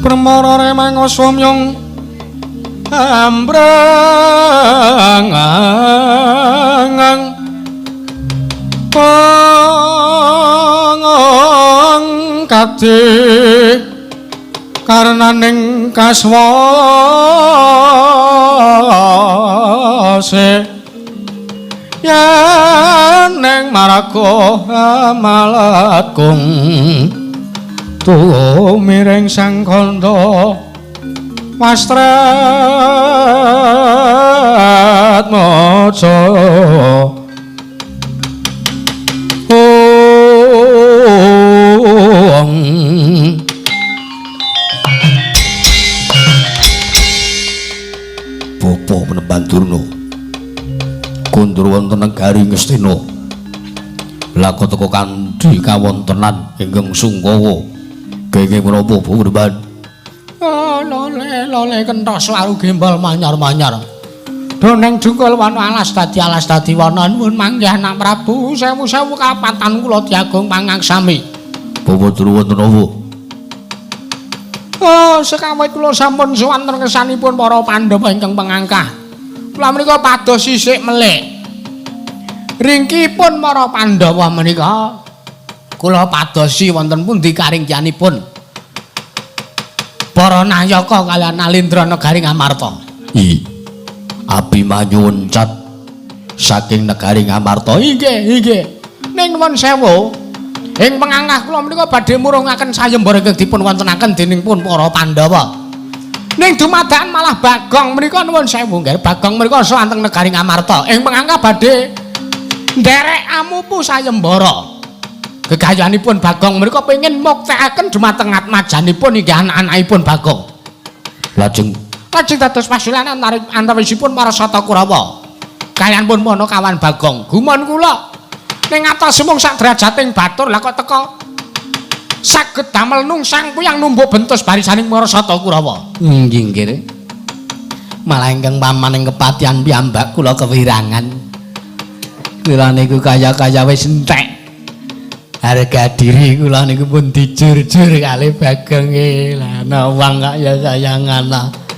Permara remang aswamyong ambrang ong kadi karenaning kaswase yen ning maraga amalatkung tumiring sang kandha wastrat maca. Bapa Penemban Durna kondur wonten negari Ngastina laka teka kanthi kawontenan ingkang sungkawa kenging menapa Bapak Penemban? Lole lole kenthos laru gembol manyar-manyar doneng jungkul wana alas dadi alas dadi wana. Nuwun manggih anak Prabu, sewu-sewu kapatan kula diagung pangaksami. Bapak Durna wonten apa? Oh, sekawit kula sampun sowan wonten kersanipun para Pandhawa ingkang pengangkah. Kula menika pados sisik melik. Ringkipun para Pandhawa menika kula padosi wonten pundi karingkianipun para nayaka kaliyan Nalindra negari Ngamarta. I Abimanyu loncat saking negari Ngamarta. Inggih, inggih. Ning nuwun sewu. Ing pengangkah kula menika badhe murungaken sayembara ingkang dipun wontenaken dening pun para Pandhawa. Ning dumadakan malah Bagong menika nuwun sewu nggih. Bagong menika sowan teng negari Ngamarta. Ing pengangkah badhe nderek amupu sayembara. Gegayanipun Bagong menika pengin muktekaken dumateng atmajanipun inggih anak-anakipun Bagong. Lajeng lajeng dados pasulan antawisipun para Sata Kurawa. Kaliyan pun Panakawan Bagong. Gumun kula ning atos mung sak derajating batur lah kok teka saged damel nungsang puyang numbuk bentus barisaning para Sata Kurawa. Nggih nggih. Malah ingkang paman ing kepatihan piyambak kula kewirangan. Kula niku kaya-kaya wis entek. Harga diri kula niku pun dijur-jur kali Bagonge. Lah ana wong kok ya kaya ngono.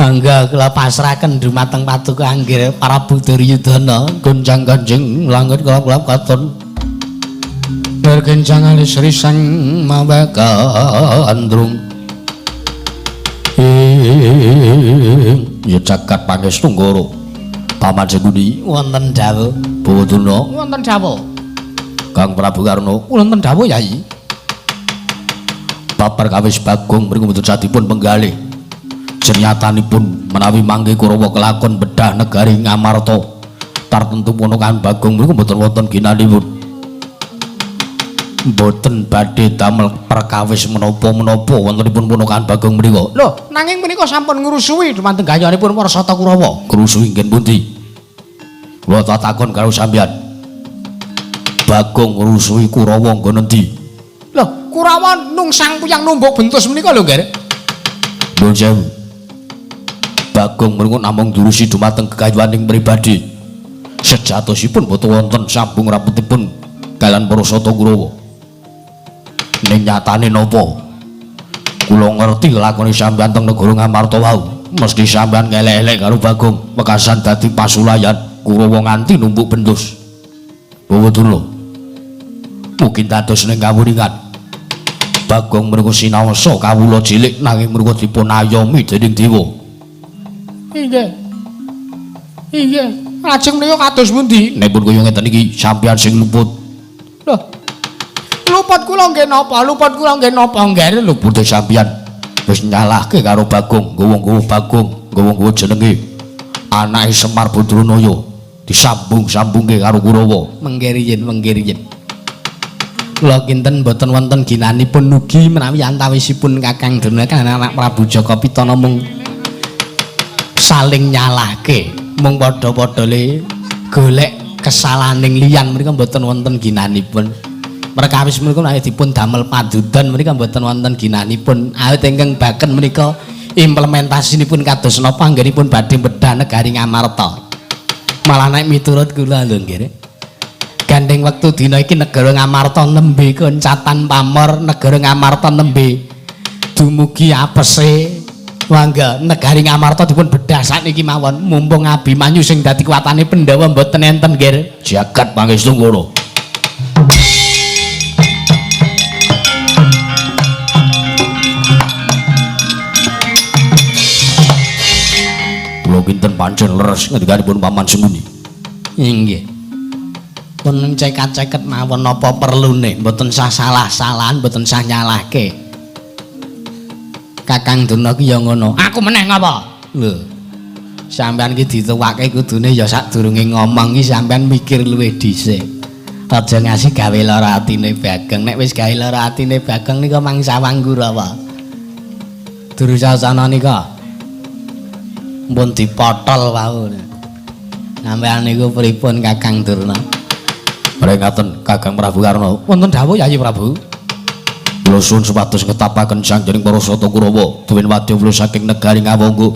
Angga kula pasrahaken dumateng Paduka Anggir Prabu Duryudana gonjang-ganjing langit kelap-kelap katon berkencang alis risang mawa gandrung ya jagat pangestu nggara Paman Sengkuni wonten dawuh. Bawa Durna wonten dawuh. Kang Prabu Karna wonten dawuh Yai. Babar kawis Bagong mriku mboten sadipun penggalih. Jenyatanipun menawi mangke Kurawa kelakon bedah negari Ngamarta tartentu ponakan Bagong mriku mboten wonten ginanipun. Mboten badhe damel perkawis menapa-menapa wontenipun ponakan Bagong mriku. Lho, nanging menika sampun ngrusuhi dumateng gayanipun para Sata Kurawa. Ngrusuhi ngen pundi? Kula tak takon karo sampeyan. Bagong ngrusuhi Kurawa nggon endi? Lho, Kurawa nungsang puyang numbuk bentus menika lho, Nggih. Nuwun sewu. Bagong mriku namung ndurusi dumateng gegayuhaning pribadi. Sejatosipun boten wonten sambung rapetipun kaliyan para Sata Kurawa. Ning nyatane napa? Kula ngerti lakone sampeyan teng negara Ngamarta wau. Mesti sampeyan ngelek-elek karo Bagong, wekasan dadi pasulayan Kurawa nganti numbuk bentus. Bawa Durna. Mugi dados ning kawuningan. Bagong mriku sinaosa kawula cilik nanging mriku dipun ayomi dening dewa. Inggih. Inggih. Lajeng menika kados pundi? Nek pun kaya ngeten iki sampeyan sing luput. Lho. Luput kula nggih napa? Luput kula nggih napa, Nggih? Lupute sampeyan wis nyalahke karo Bagong, nggawa-nggawa Bagong, nggawa-nggawa jenenge anake Semar Badranaya disambung-sambungke karo Kurawa. Mengke riyin, mengke riyin. Kula kinten mboten wonten ginanipun ugi menawi antawisipun Kakang Durna kan anak Prabu Jaka Pitana mung saling nyalahke, mung padha-padha le golek kesalahaning liyan menika mboten wonten ginanipun. Perkawis menika menawi dipun damel padudan menika mboten wonten ginanipun. Awit ingkang baken menika implementasinipun kados napa anggenipun badhe bedah negari Ngamarta. Malah nek miturut kula lho nggih. Gandeng wektu dina iki negara Ngamarta nembe koncatan pamor, negara Ngamarta nembe Dumugi apese mangga negari Ngamarta dipun bedah sakniki mawon mumpung Abimanyu sing dadi kuwatane Pandhawa mboten enten nggih. Jagat pangestu ngono. Kula kinten pancen leres ngendikanipun Paman Sengkuni. Inggih. Pun cekat-ceket mawon napa perlune, mboten sah salah-salahan, mboten sah nyalahke. Kakang Durna ki ya ngono. Aku meneh ngapa? Lho. Sampeyan ki dituwake kudune ya sadurunge ngomong ki sampeyan mikir luwih dhisik. Aja ngasih gawe lara atine Bagong. Nek wis gawe lara atine Bagong nika mangsa Kurawa. Durusasana nika pun dipotol wau. Sampeyan niku pripun Kakang Durna? Mrengaten Kakang Prabu Karna. Wonten dawuh Yayi Prabu. Kula suwun supados ngetapaken sanggening para Sata Kurawa duwen wadya saking negari Ngawangga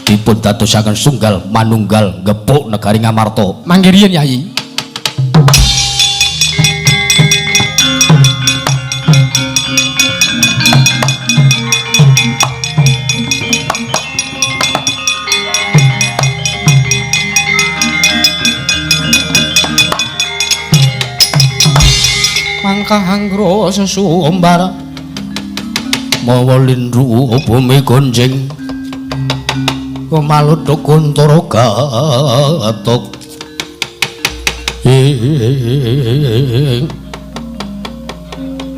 dipun dadosaken sunggal manunggal gepuk negari Ngamarta. Mangke riyin Yayi. Mangkahanggra sesumbar mawa lindhu bumi gonjing kumaluduk kuntara gatuk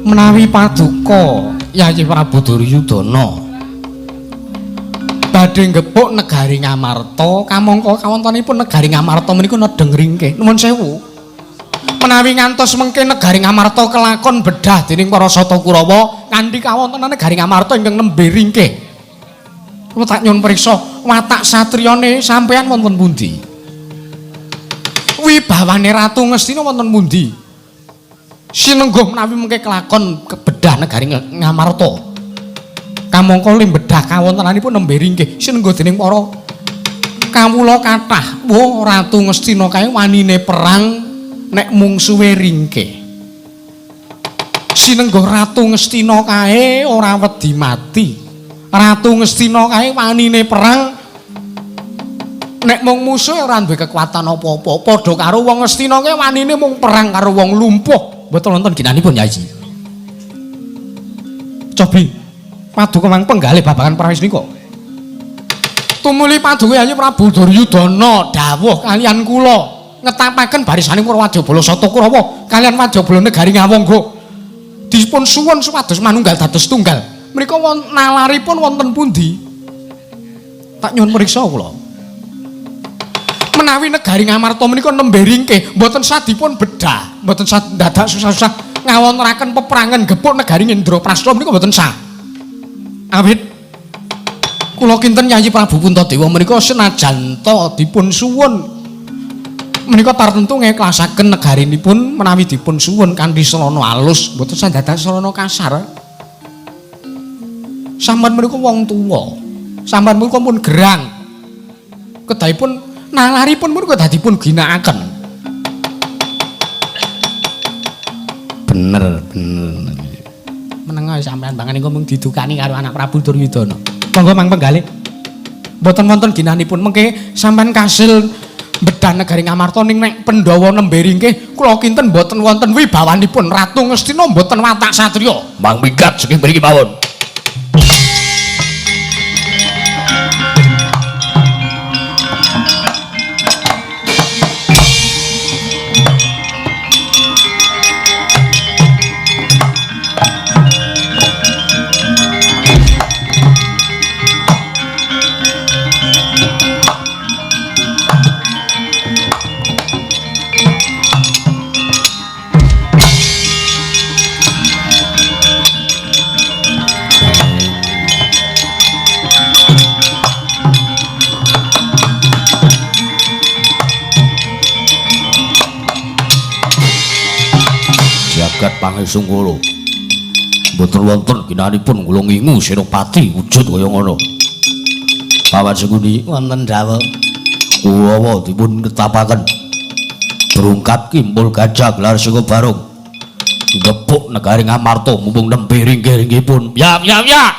menawi paduka Yayi Prabu Duryudana badhe gepuk negari Ngamarta kamangka kawontenipun negari Ngamarta menika nedheng ringkih. Nuwun sewu. Menawi ngantos mengke negari Ngamarta kelakon bedah dening para Sata Kurawa kanthi kawontenan negari Ngamarta ingkang nembe ringkih. Kula tak nyuwun priksa watak satriyane sampeyan wonten pundi? Wibawane Ratu Ngastina wonten pundi? Sinengguh menawi mengke kelakon bedah negari Ngamarta. Kamangka limbedah kawontenanipun nembe ringkih sinengguh dening para kawula kathah. Wah, Ratu Ngastina kae wanine perang nek mungsuhe ringkih. Sinengguh Ratu Ngastina kae ora wedi mati. Ratu Ngastina kae wanine perang nek mung musuhe ora duwe kekuatan apa-apa. Padha karo wong Ngastina kae wanine mung perang karo wong lumpuh. Mboten wonten ginanipun Yayi. Cobi paduka mang penggalih babagan prawis nika. Tumuli paduka Yayi Prabu Duryudana dawuh kalian kula ngetapaken barisaning para wadyabala Sata Kurawa kalian wadyabala negari Ngawangga. Dipun suwun supados manunggal dados tunggal. Mrika nalaripun wonten pundi? Tak nyuwun priksa kula. Menawi negari Ngamarta menika nembe ringkih, mboten sadipun bedah, mboten dadak susah-susah ngawontenaken peperangan gepuk negari Indraprasta menika mboten sah. Awit kula kinten Yayi Prabu Puntadewa menika senajan ta dipun suwun menika tartentu ngekhlasaken negarinipun menawi dipun suwun kanthi srana alus, mboten sah dadak srana kasar. Sampeyan menika wong tuwa, sampeyan menika pun gerang. Kedahipun nalaripun menika dadipun ginakaken. Bener, bener. Meneng ae sampeyan bangan niku mung didukani karo anak Prabu Duryudana. Monggo mang penggalih. Mboten wonten ginanipun mengke sampeyan kasil bedah negari Ngamarta ning nek Pandhawa nembe ringkih kula kinten mboten wonten wibawanipun Ratu Ngastina mboten watak satriya. Mang minggat saking mriki mawon. Pangesungkara mboten wonten ginanipun kula ngingu senopati wujud kaya ngono. Paman Sengkuni wonten dawuh Kurawa dipun ketapaken berungkat kimpul gajah gelar saka barung Gepuk negari Ngamarta mumpung nembe ringkih-ringkihipun. Ya ya ya.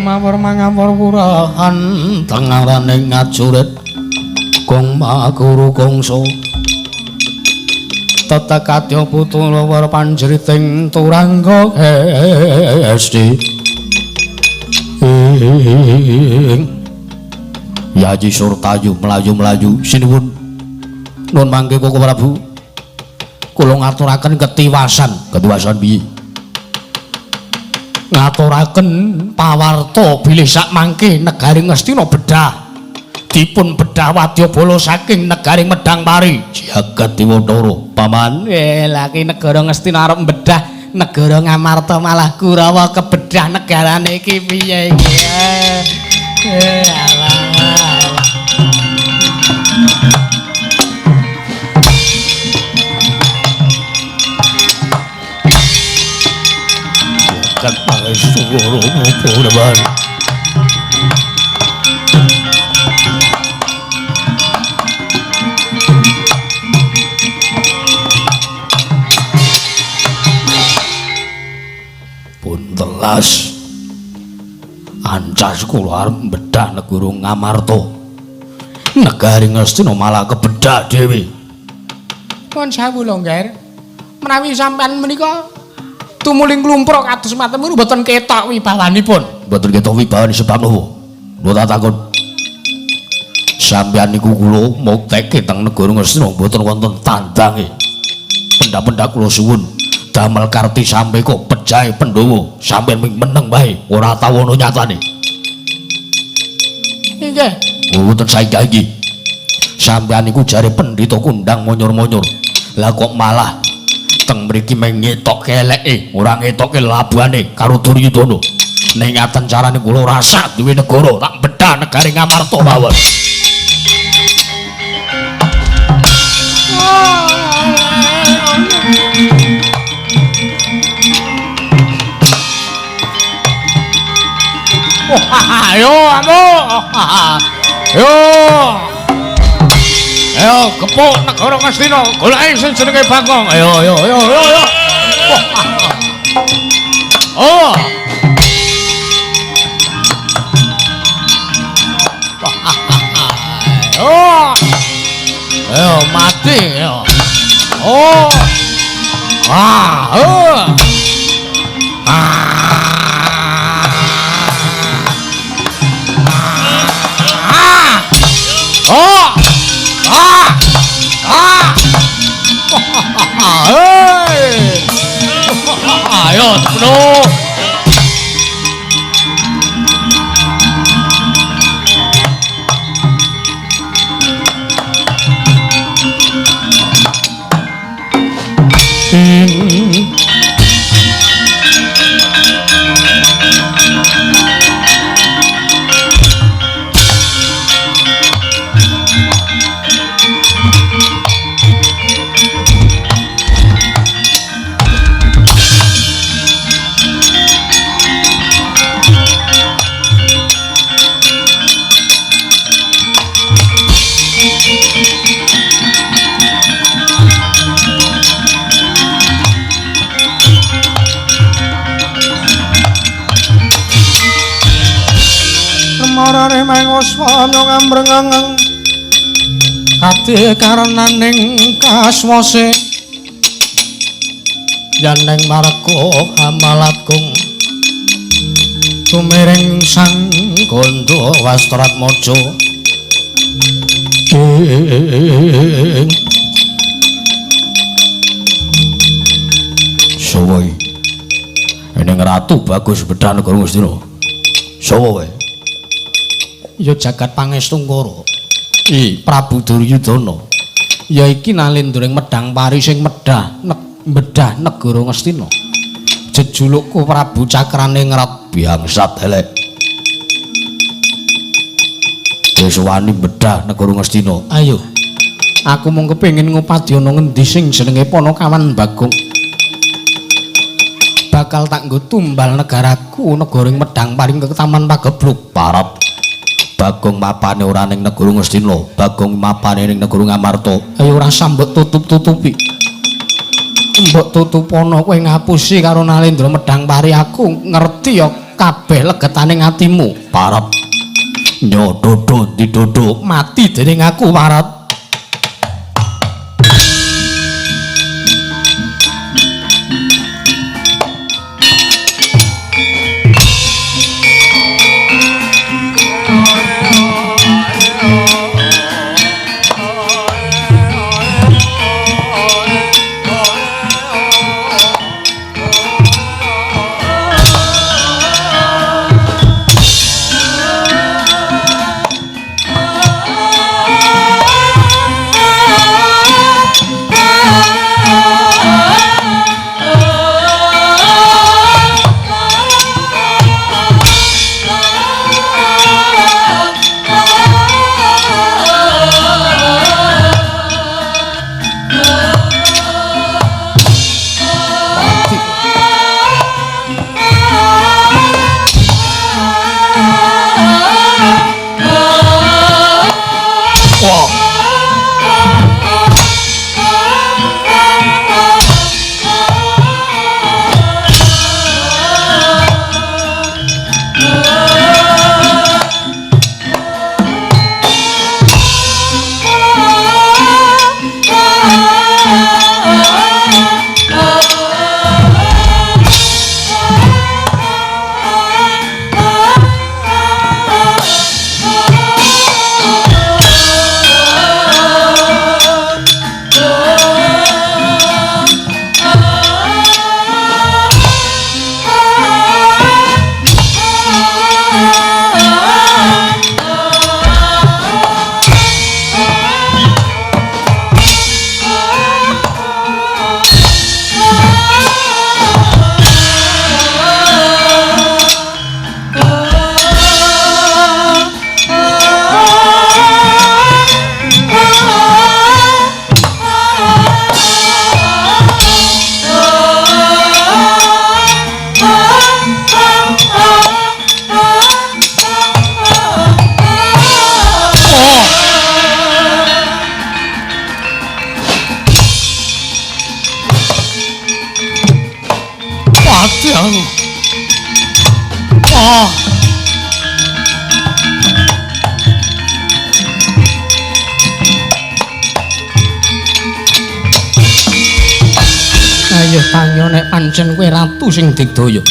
Mawar mangawur wurahan tengaraning ngajurit gong maguru gongso tetekadya putu luwur panjriting turangga esti Yayi Surtayu mlayu-mlayu sinuwun nun mangke Koko Prabu kula ngaturaken ketiwasan. Ketiwasan piye? Ngaturaken pawarta bilih sakmangke negari Ngastina bedah dipun bedah wadyabala saking negari Medang Pari. Jagat Dewantara paman. Lha ki negara Ngastina arep bedah negara Ngamarta malah Kurawa kebedah negarane iki piye iki? Alah. Pun telas ancas kula arep bedah negara Ngamarta. Negari Ngastina malah kebedah dhewe. Nuwun sewu lho, Ngger. Menawi sampean menika tumuling klumpruk kados matem niku mboten ketok wibawanipun. Mboten ketok wibawane sebab napa? Kula tak takon. Sampeyan niku kula muktekke teng negara Ngastina mboten wonten tandange. Pendak-pendak kula suwun damel karti sampeka pejahe Pandhawa. Sampeyan ming meneng wae ora tau ana nyatane. Nggih. Mboten saiki iki. Sampeyan niku jare pendhita kondang monyor-monyor. Lah kok malah teng mriki mung ngetokke eleke, ora ngetokke labuhane karo Duryudana. Ning ngaten carane kula ora sak duwe negara, tak bedah negari Ngamarta mawon. Ayo, amu. Yo. Ayo gepuk negara Ngastina, goleki sing jenenge Bagong. Ayo ayo ayo ayo ayo. Oh. Ayo. Ayo mati ayo. Oh. Ah, oh. Ah. Ah. Oh. Ah! Ah! Hei! Ayo, penuh. Marane mangoswa ngamrengeng ati karenaning kaswase yen marga amalatgung tumiring sang Gandha Wastratmaja ing sawa ning ratu bagus bedah negara Ngastina sawa wae ya jagat Pangestungkara Prabu Duryudana ya iki nalindring Medang Pari sing medah bedah negara Ngastina jejulukku Prabu Cakraningrat biangsat elek. Aja iso wani bedah negara Ngastina. Ayo. Aku mung kepengin ngupadya ana ngendi sing jenenge Panakawan Bagong. Bakal tak nggo tumbal negaraku, negara ing Medang paring ke Taman Pagebluk. Parep. Bagong mapane ora ning negara Ngastina, Bagong mapane ning negara Ngamarta. Ayo ora sambet tutup-tutupi. Mbok tutupono kowe ngapusi karo Nalendra Medang Pari, aku ngerti ya kabeh legetane atimu. Parep. Nyododo didodo mati dening aku parep. Ayo tanyo nek pancen kowe ratu sing digdaya.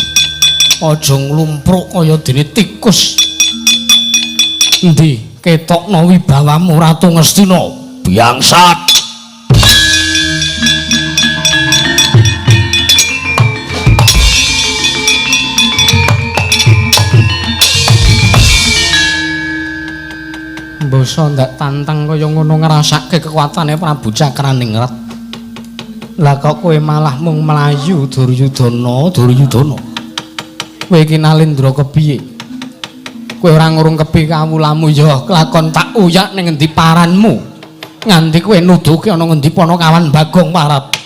Aja nglumpruk kaya dene tikus. Endi ketokno wibawamu Ratu Ngastina? Biangsat. Mbasa ndak tantang kaya ngono ngrasake kekuatane Prabu Cakraningrat. Lah kok kowe malah mung mlayu Duryudana, Duryudana. Kowe iki Nalendra kepiye? Kowe ora ngurung kepi kawulamu ya kelakon tak uyak ning ngendi paranmu. Nganti kowe nuduhke ana ngendi Panakawan Bagong parap.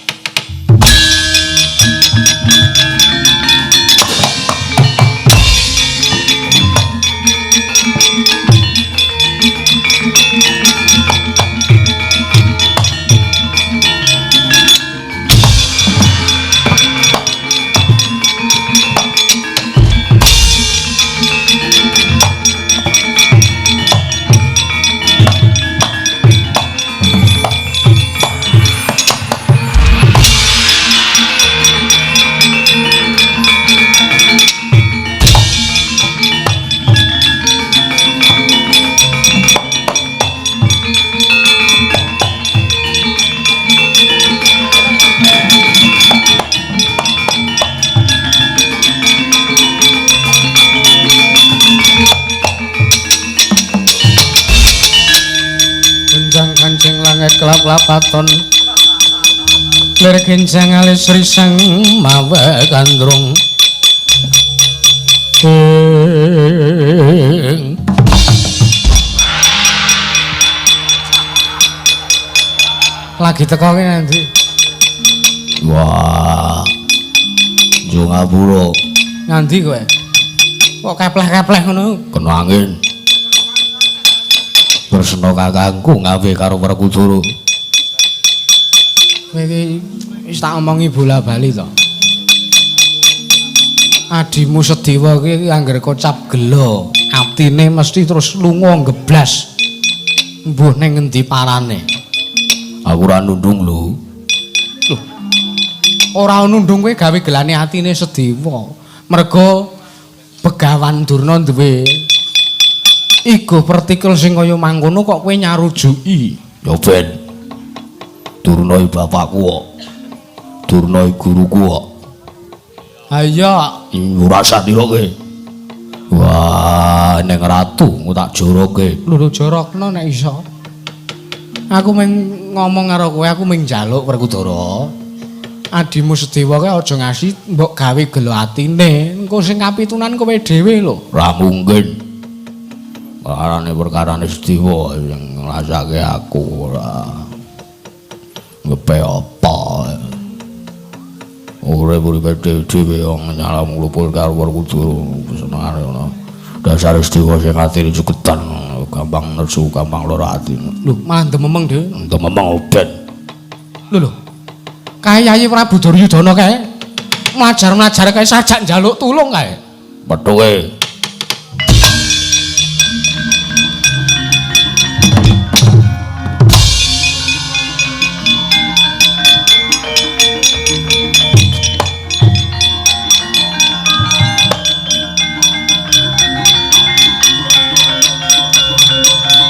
Kelap-lapaton lir genjang alis risang mawe gandrung ing Lagi teko ki nanti. Wah. Yo ngapura. Nganti kowe? Kok kepleh-kepleh ngono? Kena angin. Tresna kakangku ngawe karo Werkudara. Kowe iki wis tak omongi bola-bali to. Adimu Sedewa ki angger kocap gela, atine mesti terus lunga ngeblas. Mbuh ning ngendi parane? Aku ora nundung lho. Lho. Ora nundung kowe gawe gelane atine Sedewa. Mergo Begawan Durna duwe igo pertikel sing kaya mangkono kok kowe nyarujuki. Ya ben. Durna iki bapakku kok. Durna iki guruku kok. Ha iya, ora usah niroke. Wah, ning ratu tak joroke. Lho jorokno nek iso. Aku mung ngomong karo kowe, aku mung njaluk Werkudara. Adimu Sedewa kae aja ngasi mbok gawe gelo atine. Engko sing kapitunan kowe dhewe lho. Ora mungkin. Perkarane perkarane Sedewa sing ngrasake aku ora. Ngepe apa? Urip-uripe dhewe wong nyalam nglupur karo Werkudara senengane ngono. Dasare Sedewa sing atine jugetan, gampang nesu, gampang lara ati. Lho, malah ndememeng dhewe. Ndememeng ben. Lho lho. Kae Yayi Prabu Duryudana kae mlajar-mlajar kae sajak njaluk tulung kae. Pethuke.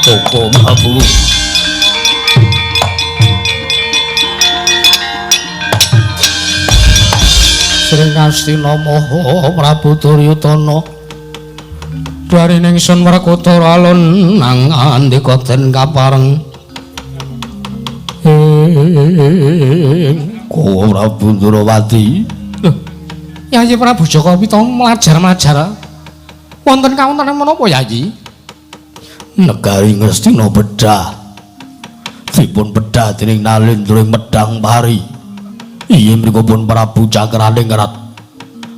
Koko mabu. Sring Astina Maha Prabu Duryudana. Darining sun Werkudara alun nang andika den kapareng. Kowe Prabu Ndrawati. Lho, Yayi Prabu Jaka Wita mlajar-mlajar. Wonten kawontenan menapa Yayi? Negari Ngastina bedah. Dipun bedah dening Nalendra Medang Pari. Iya mriku pun Prabu Cakraningrat.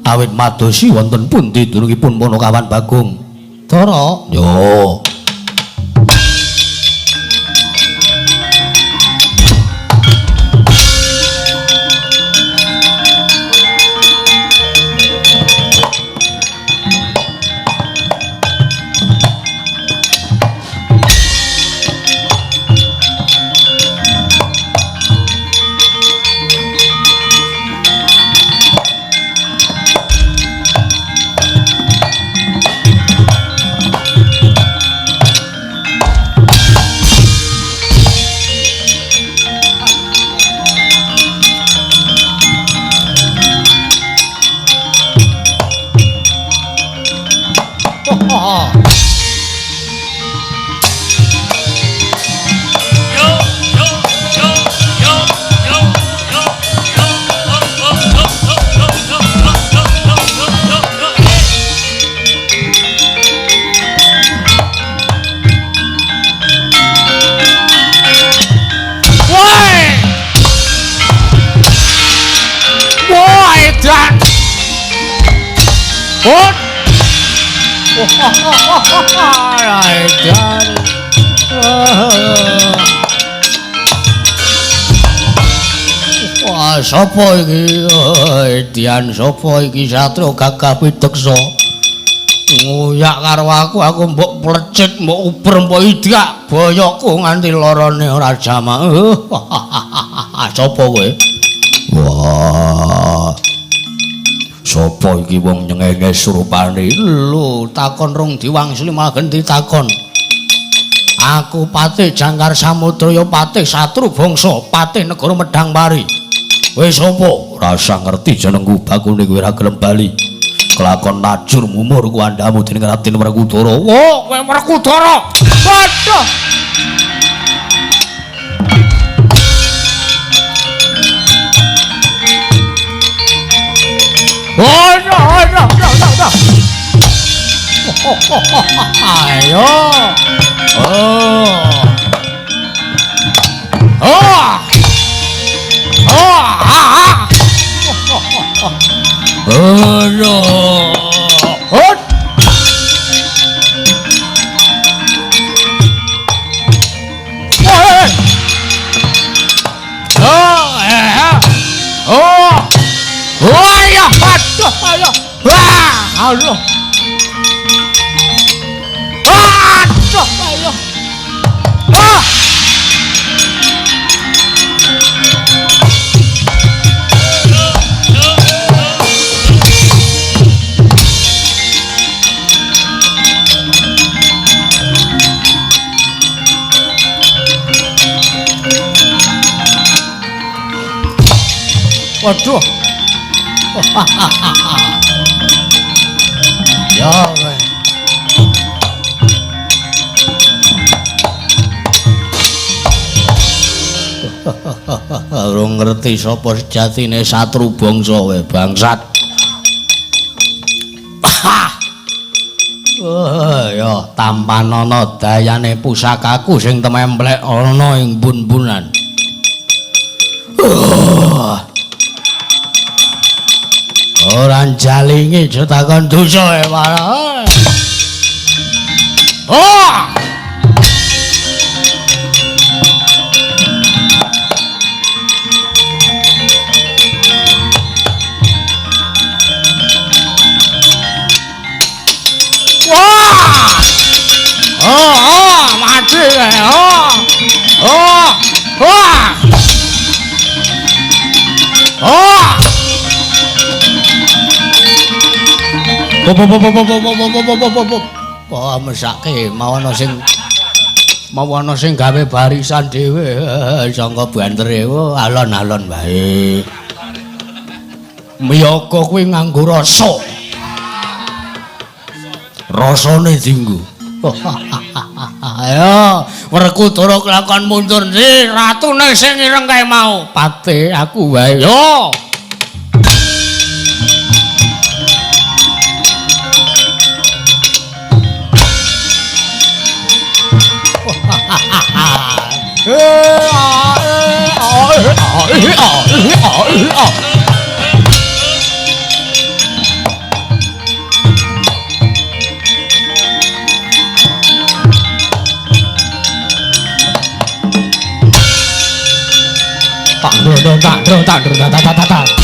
Awit madosi wonten pundi dunungipun Panakawan Bagong. Dara. Yo. Wah, sapa iki? Dian sapa iki satria gagah pideksa? Ngoyak karo aku, aku mbok plecit, mbok uber, mbok idak boyokku nganti lorone ora jamak. Sapa kowe? Wah. Sapa iki wong nyengenges rupane? Lho, takon rong diwangsuli malah genti takon. Aku patih Jangkar Samudra ya patih Satru Bangsa, patih negara Medang Pari. Wis sapa? Ora usah ngerti jenengku, bakune kowe ora gelem bali. Kelakon lajur mumur ku andhamu dening Raden Werkudara. Wo, kowe Werkudara. Waduh. Oh, no, no, no, no, no. Ayo. Oh. Oh. Hut. Oh. Oh ya, aduh, ayo. Wah, aduh. Aduh, ayo. Ah. Waduh. Ya kowe. Ora ngerti sapa sejatine satru bangsa kowe, bangsat. Oh, ya tampanana dayane pusakaku sing tememplek ana ing bun-bunan. Ora jalingi takon dosa e marah. Oh! Wah! Oh, oh, mati oh. Oh! Wah! Oh! Wah, mesake mau ana sing gawe barisan dhewe sangka bantere alon-alon wae. Miyaga kuwi nganggo rasa. Rasane dienggo. Ayo, Werkudara kelakon mundur ndi ratune sing ireng kae mau. Pate aku wae. Yo. Tak.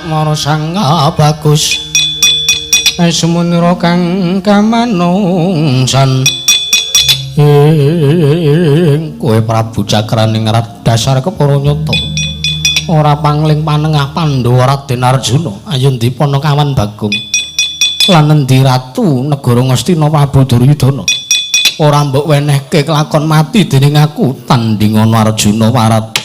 Mara sangga bagus semunira kang kamanungsan ing kowe Prabu Cakraning rat dasar kepara nyata ora pangling panengah Pandhawa Raden Arjuna ayo ndi Panakawan Bagong lan endi ratu negara Ngastina Prabu Duryudana ora mbok wenehke kelakon mati dening aku tandingana Arjuna warat.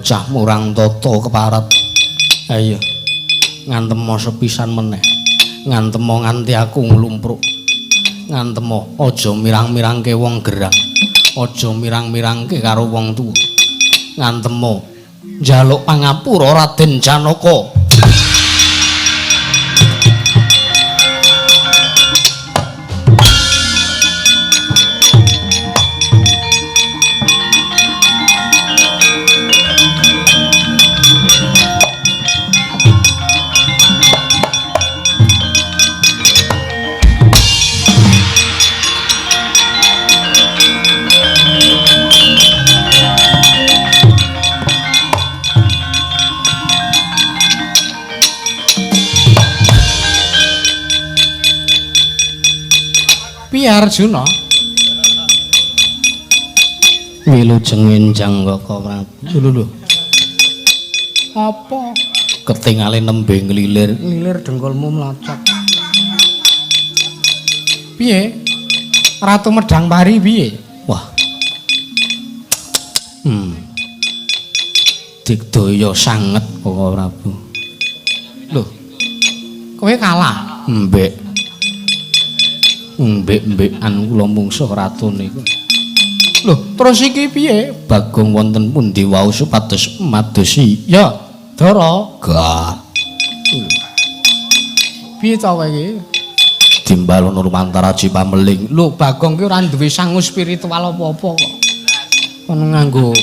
Bocah murang tata keparat. Ayo ngantemo sepisan meneh. Ngantemo nganti aku nglumpruk. Ngantemo aja mirang-mirangke wong gerang. Aja mirang-mirangke karo wong tuwa. Ngantemo njaluk pangapura Raden Janaka. Piye Arjuna? Wilujeng enjang Kaka Prabu. Lho lho. Apa? Ketingale nembe nglilir. Nglilir dengkulmu mlocot. Piye? Ratu Medang Pari piye? Wah. Digdaya sanget Kaka Prabu. Lho. Kowe kalah? Mbek. Mbek-mbekan kula mungsuh ratu niku. Lho, terus iki piye? Bagong wonten pundi wau supados madosi? Ya, Dara. Gah. Piye ta kowe iki? Timbal lumantar aji pameling. Lho, Bagong ki ora duwe sangu spiritual apa-apa kok. Kon nganggo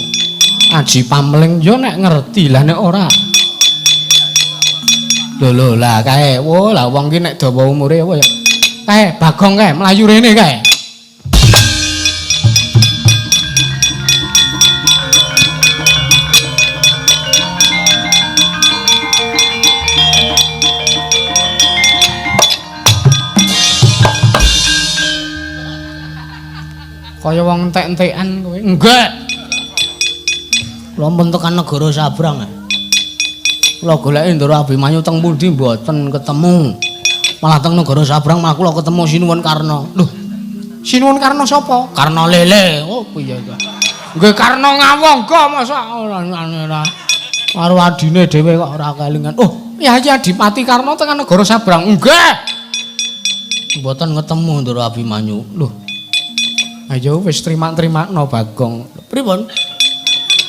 aji pameling ya nek ngerti, lah nek ora. Lho lho lah kae. Wo, lah wong ki nek dawa umure apa ya? Kae Bagong kae mlayu rene kae. Kaya wong entek-entekan kowe. Enggak. Kula pun tekan negara sabrang. Kula goleki Ndara Abimanyu teng pundi mboten ketemu. Malah teng negara sabrang malah kula ketemu Sinuwun Karna. Lho, Sinuwun Karna sapa? Karna Lele. Oh piye ta? Nggih Karna Ngawangga masa ora ora. Karo adine dhewe kok ora kelingan. Oh, Yayi Adipati Karna tekan negara sabrang. Nggih. Mboten ketemu Ndara Abimanyu. Lho. Ayo wis trima-trimakno Bagong. Pripun?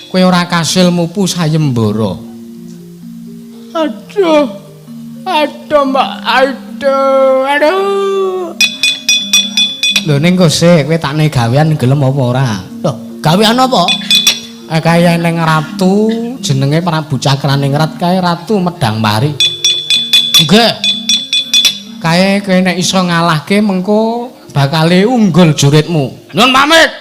Kowe ora kasil mupu sayembara. Aduh. Aduh, Mbak. Aduh, aduh. Lho ning kose kowe takne gawean gelem apa ora? Lho, gawean apa? Kaya ning ratu jenenge Prabu Cakraningrat kae Ratu Medang Pari. Nggih. Kae kowe nek iso ngalahke mengko bakale unggul juritmu. Nyun pamit.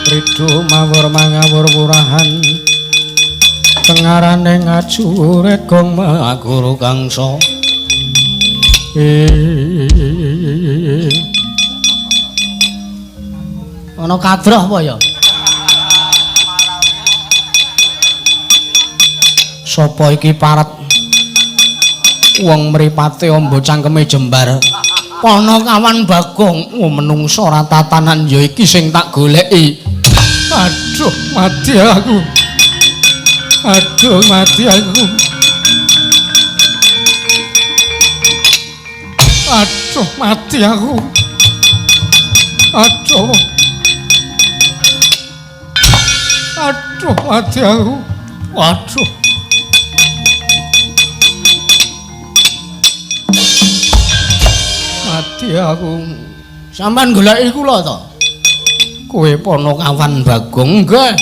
Ridu mawur mangawur purahan tengarane ngajurit gong maguru kangsa. Ana kadroh apa ya? Sapa iki parat? Wong mripate amba cangkeme jembar. Panakawan Bagong, oh, menungsa ora tatanan ya iki sing tak goleki. Aduh, mati aku. Aduh, mati aku. Aduh, mati aku. Aduh. Aduh, mati aku. Waduh. Mati aku. Sampeyan goleki kula to? Kowe Panakawan Bagong, nggih.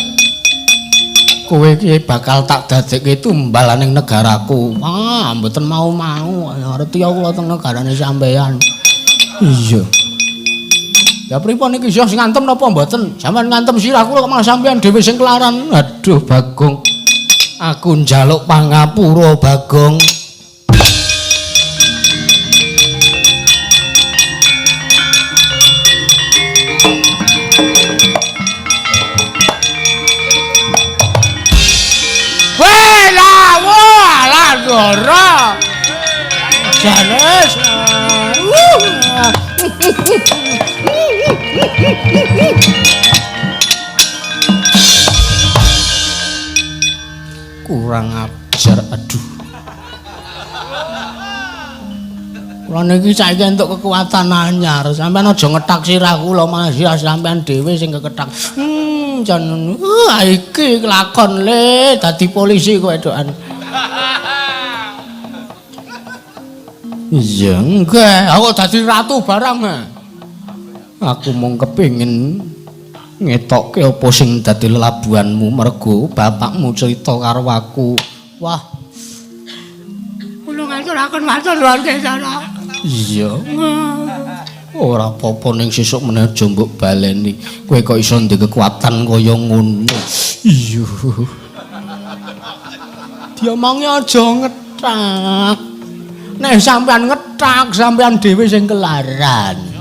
Kowe iki bakal tak dadekke tumbal ning negaraku. Ah, mboten mau-mau. Ngerti kula teng negarane sampeyan. Iya. Ya pripun iki sing ngantem napa mboten? Sampeyan ngantem sirah kula kok malah sampeyan dhewe sing kelaran. Aduh Bagong. Aku njaluk pangapura Bagong. Weh lah, wah lah ora. Janes. Kurang ajar, aduh. Kula niki saiki entuk kekuatan anyar. Sampeyan aja ngethak sirah kula, malah sirah sampeyan dhewe sing kekethak. Jan iki kelakon le dadi polisi kowe doan. Iya, nggih, aku dadi ratu barang. Aku mung kepengin ngetokke apa sing dadi lelabuhanmu mergo bapakmu cerita karo aku. Wah. Kula ngaturaken matur nuwun Kesana. Iya. Ora apa-apa ning sesuk meneh aja mbok baleni. Kowe kok iso ndek kekuatan kaya ngono. Iya. Diomongi aja ngethak. Nek sampean ngethak, sampean dhewe sing kelaran.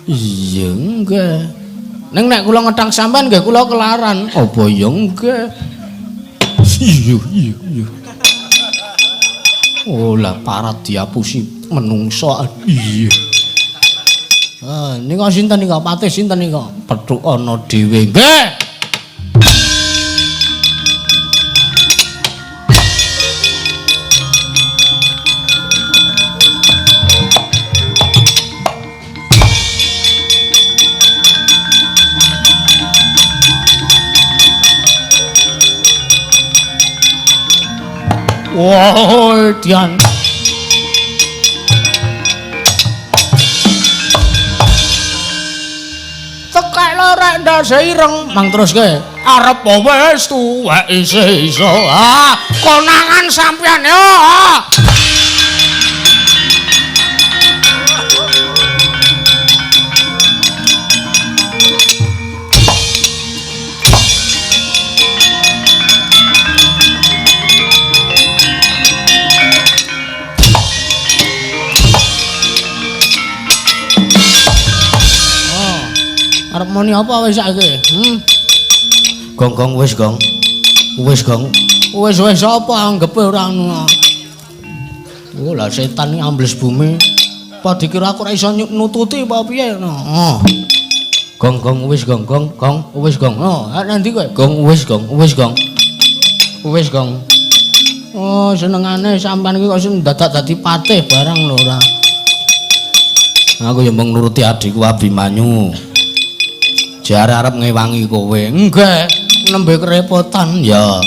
Iya nggih. Ning nek kula ngethak sampean nggih kula kelaran. Apa ya nggih? Iya iya iya. Oh lah parat diapusi menungso. Iya. Ah nika sinten nika? Patih sinten nika? Petuk ana dhewe. Nggih. Wah, Dian. Tekek lorek ndase ireng, mang terus kowe. Arep wis tuwek isih iso. Ah, konangan sampean yo. Arep muni apa wis saiki? Gong gong wis gong. Wis gong. Wis wis apa anggepe ora ngono. Oh lah setan iki ambles bumi. Apa dikira aku ora iso nututi apa piye ngono. Oh. Gong gong wis gong gong gong wis gong. Oh, nanti kowe gong wis gong wis gong. Wis gong. Oh, senengane sampean iki kok sing dadak dadi patih barang lho ora. Aku ya mung nuruti adikku Abimanyu. Jare arep ngewangi kowe. Nggih, nembe kerepotan ya.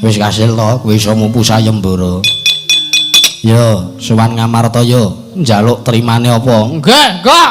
Wis kasil to, kowe iso mupu sayembara. Ya, sowan Ngamarta ya, njaluk trimane apa? Nggih, nggih.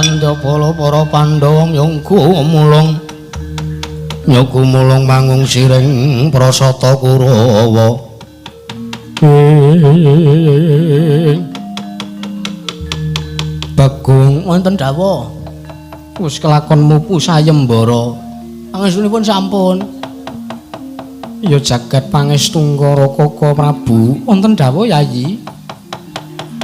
Wandyabala para Pandhawa myungku mulung nyuku mulung mangung siring prasata Kurawa. Bagong wonten dawuh. Wis kelakon mupu sayembara. Pangestunipun sampun. Ya jagat pangestungkara Kaka Prabu wonten dawuh Yayi.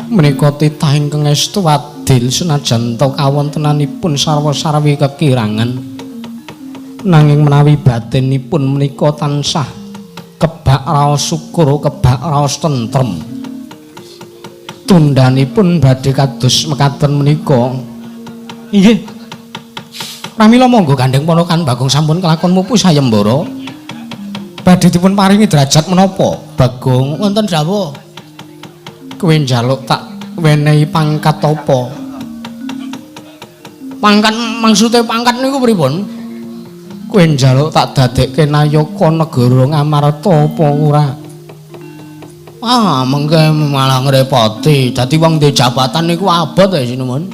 Menika titah ingkang estu adil senajan ta kawontenanipun sarwa-sarwi kekirangan. Nanging menawi batinipun menika tansah kebak raos syukur, kebak raos tentrem. Tundhanipun badhe kados mekaten menika. Inggih. Pramila monggo gandheng ponakan Bagong sampun kelakon mupu sayembara. Badhe dipun paringi derajat menapa? Bagong wonten dawuh. Kowe njaluk tak wenehi pangkat apa? Pangkat maksude pangkat niku pripun? Kowe njaluk tak dadekke nayaka negara Ngamarta apa ora? Ah, mengke malah ngrepoti. Dadi wong ndek jabatan niku abot ya sinuwun.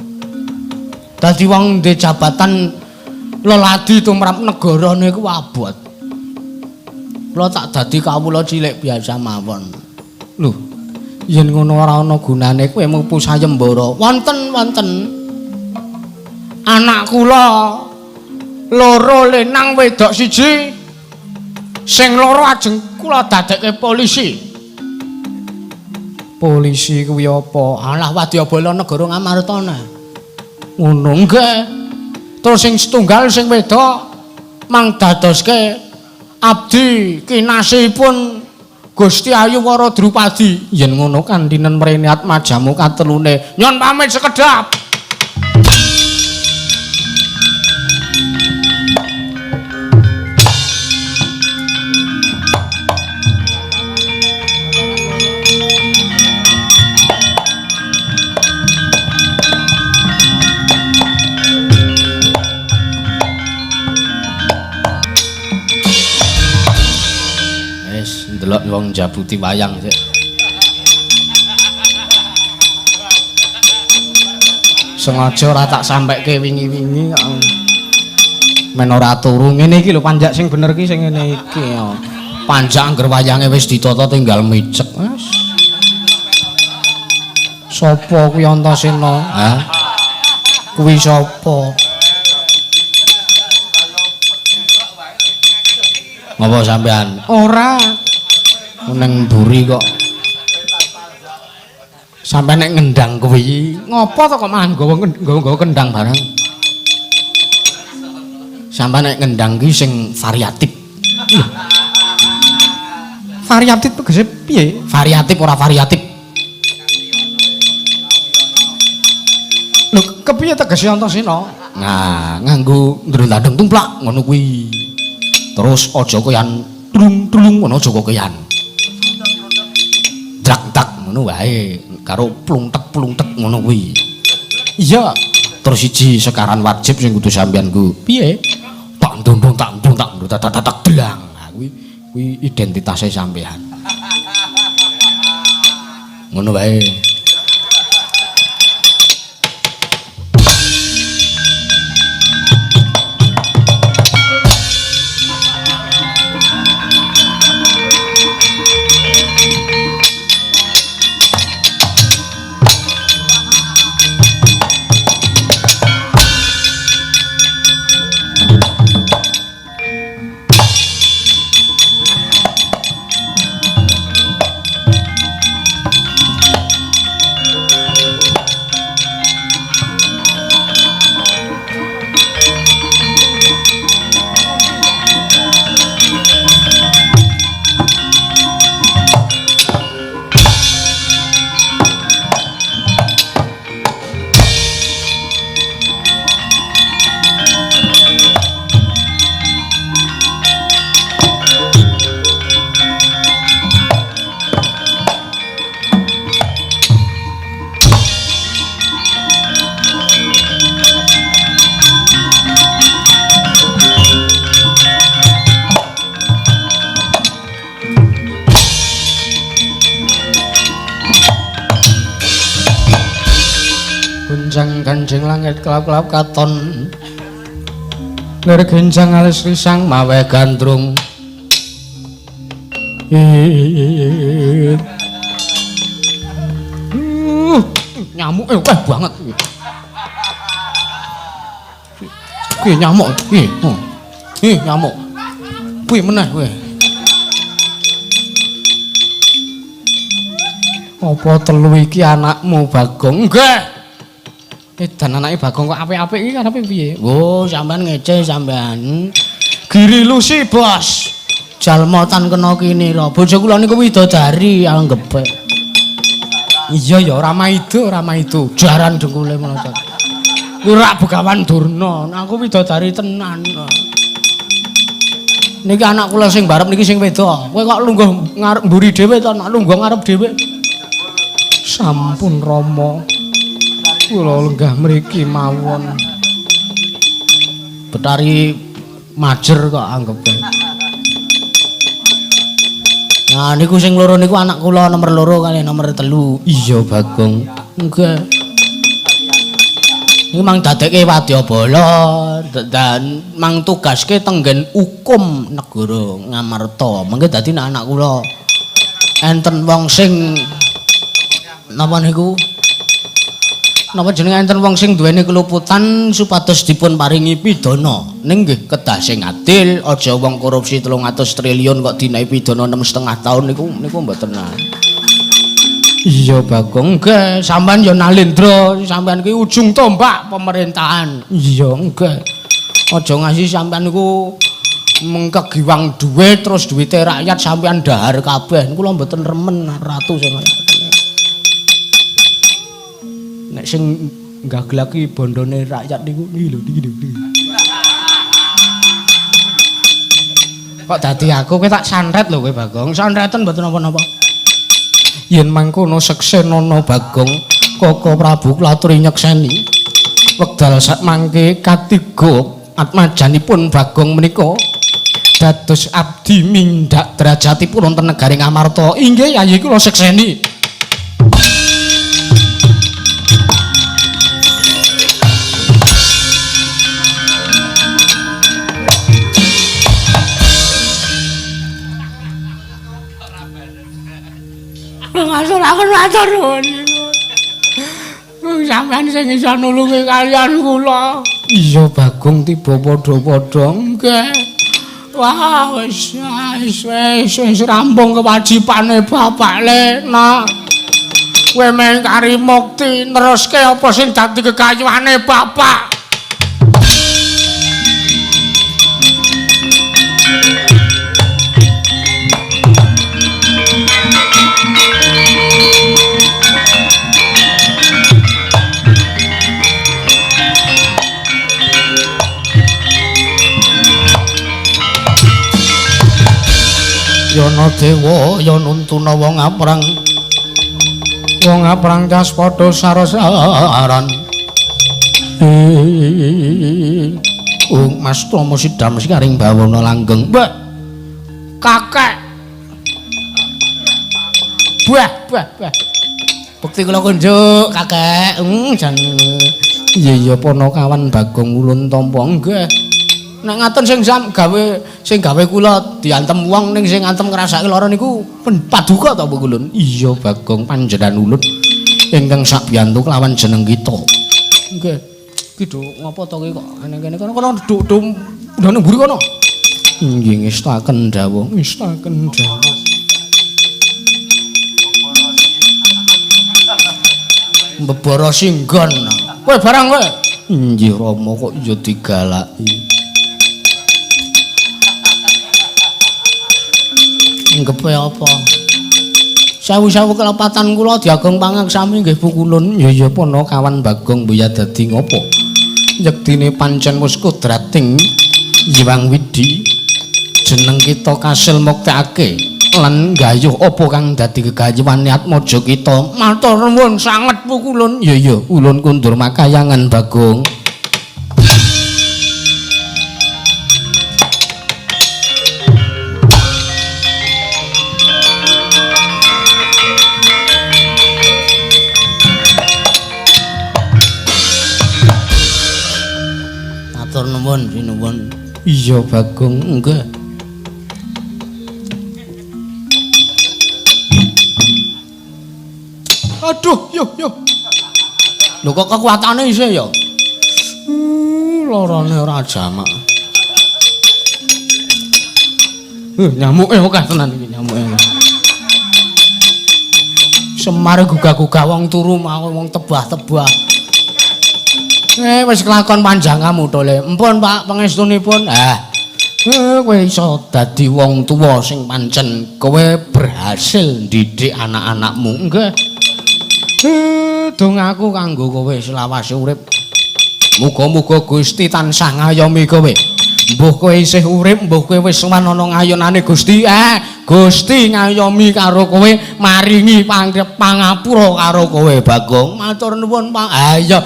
Dadi wong ndek jabatan leladi tumrap negara niku abot. Kula tak dadi kawula cilik biasa mawon. Lho, yen ngono ora ana gunane kowe mupu sayembara. Wonten, wonten. Anak kula loro lenang wedok siji. Sing loro ajeng kula dadekke polisi. Polisi kuwi apa? Alah wadyabala negara Ngamarta nah. Ngono nggih. Terus sing setunggal sing wedok mang dadoske abdi kinasihipun Gusti Ayu Wara Drupadi. Yen ngono kandhinen mrene atmajamu katelune. Nyon pamit sekedhap. Delok wong njabuti wayang sik. Sengaja ora tak sampekke wingi-wingi kok. Men ora turu. Ngene iki lho panjak sing bener iki sing ngene iki. Panjak angger wayange wis ditata tinggal micek. Wis. Sopo kuwi Antasena? Hah? Kuwi sapa? Ngapa sampean? Ora. Neng mburi kok. Sampeyan nek ngendang kuwi, ngopo to kok malah nggawa kendang barang? Sampeyan nek ngendang ki sing variatif. Variatif tegese piye? Variatif ora variatif. Lho, kepiye tegese Antasena? Nah, nganggo ndrondandeng tumplak ngono kuwi. Terus aja koyan trung-trung ngono aja koyan. Drak-dak ngono wae karo plungtek-plungtek ngono kuwi. Iya, terus siji sekaran wajib sing kudu sampeyan ku. Piye? Tak ndondong tak ndong tak ndong tak tak delang. Nah kuwi kuwi identitase sampeyan. Ngono wae. Gonjang ganjing langit kelap-kelap katon. Lir genjang alis risang mawe gandrung. Nyamuk wah banget. Kuwi nyamuk iki. Ih nyamuk. Kuwi meneh kowe. Apa telu iki anakmu Bagong? Nggih. Edan anake Bagong kok apik-apik iki karepe piye? Oh, sampean ngece sampean. Giri lusi, Bos. Jalma tan kena kinira. Bojo kula niku widodari anggepe. Iya ya ora maido, ora maido. Jaran dengkule ngono ta. Kuwi rak Begawan Durna. Aku widodari tenan. Niki anak kula sing barep niki sing wedok. Kowe kok lungguh ngarep mburi dhewe to, nak lungguh ngarep dhewe. Sampun Rama. Kula lenggah mriki mawon. Betari majer kok anggepe. Nah niku sing loro niku anak kula nomor 2 kali nomor 3. Iya Bagong. Nggih. Niku mang dadekke wadyabala dan mang tugaske tenggen hukum negara Ngamarta. Mengke dadi nek anak kula enten wong sing napa niku? Napa jenenge enten wong sing duweni keluputan supados dipun paringi pidana. Ning nggih kedah sing adil, aja wong korupsi 300 triliun kok dinehi pidana 6,5 tahun niku niku mboten. Iya Bagong, nggih, sampean ya Nalendra, sampean kuwi ujung tombak pemerintahan. Iya nggih. Aja ngasi sampean niku mengkegiwang duit terus duwite rakyat sampean dahar kabeh. Kula mboten remen ratu sing nek sing nggaglaki bondone rakyat niku niki lho niki lho. Kok dadi aku kowe tak santet lho kowe Bagong. Santreten mboten napa-napa. Yen mangkono seksenana Bagong, Koko Prabu kula aturi nyekseni. Wekdal sak mangke katiga atmajanipun Bagong menika dados abdi mindhak derajatipun wonten negari Ngamarta. Inggih Yayi kula sekseni. Ngaturaken matur nuwun. Sampeyan sing iso nulungi kaliyan kula. Iya Bagong tiba padha-padha. Nggih. Wah wis wis wis rampung kewajibane bapak le nak. Kowe meng kari mukti neruske apa sing dadi kekayuane bapak. Yana dewa ya nuntuna wong aprang. Wong aprang cas padha sarosaran. Ung Mas Tomo sidam sikaring bawana langgeng. Mbah. Kakek. Bah, bah, bah. Bekti kula kunjuk, Kakek. Jan. Iya iya Panakawan Bagong ulun tampa. Nggih. Nek ngaten sing gawe sing gawe kula diantem wong ning sing ngantem ngrasake lara niku paduka ta apa kulun? Iya Bagong panjenengan ulun ingkang sabiyantu kelawan jeneng kita. Nggih. Ki do ngopo to ki kok aneh kene kono kono do do ndane mburi kono. Nggih ngestaken dawuh, ngestaken dawuh. Mbebara singgon. Kowe barang kowe. Nggih Rama kok ya digalaki. Nggepe apa? Sewu-sewu kelepatan kula diageng pangaksami nggih pukulun. Ya ya Panakawan Bagong mbuya dadi ngopo? Yektine pancen wis kodrating Hyang Widhi. Jeneng kita kasil muktekake lan nggayuh apa kang dadi gegayuhane atmaja kita. Matur nuwun sanget pukulun. Ya ya ulun kundur makayangan Bagong. Matur nuwun, sinuwun. Iya, Bagong, nggih. Aduh, yo yo. Lho kok kekuatane isih ya? Lorone ora jamak. Nyamuke akeh tenan iki nyamuke. Semar gugah-gugah wong turu mau wong tebah-tebah. Wis kelakon panjang kamu to, Le. Empun, Pak, pangestunipun. Ah. Kowe iso dadi wong tuwa sing pancen kowe berhasil ndidik anak-anakmu. Nggih. Dongaku kanggo kowe selawase urip. Muga-muga Gusti tansah ngayomi kowe. Mbuh kowe isih urip, mbuh kowe wis sowan ana ngayonane Gusti. Gusti ngayomi karo kowe, maringi pangapura karo kowe, Bagong. Matur nuwun, Pak. Ha iya.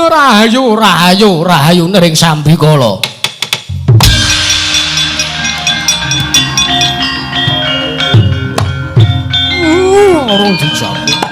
Rahayu, rahayu, rahayu ning sambikala. Urung dijawab.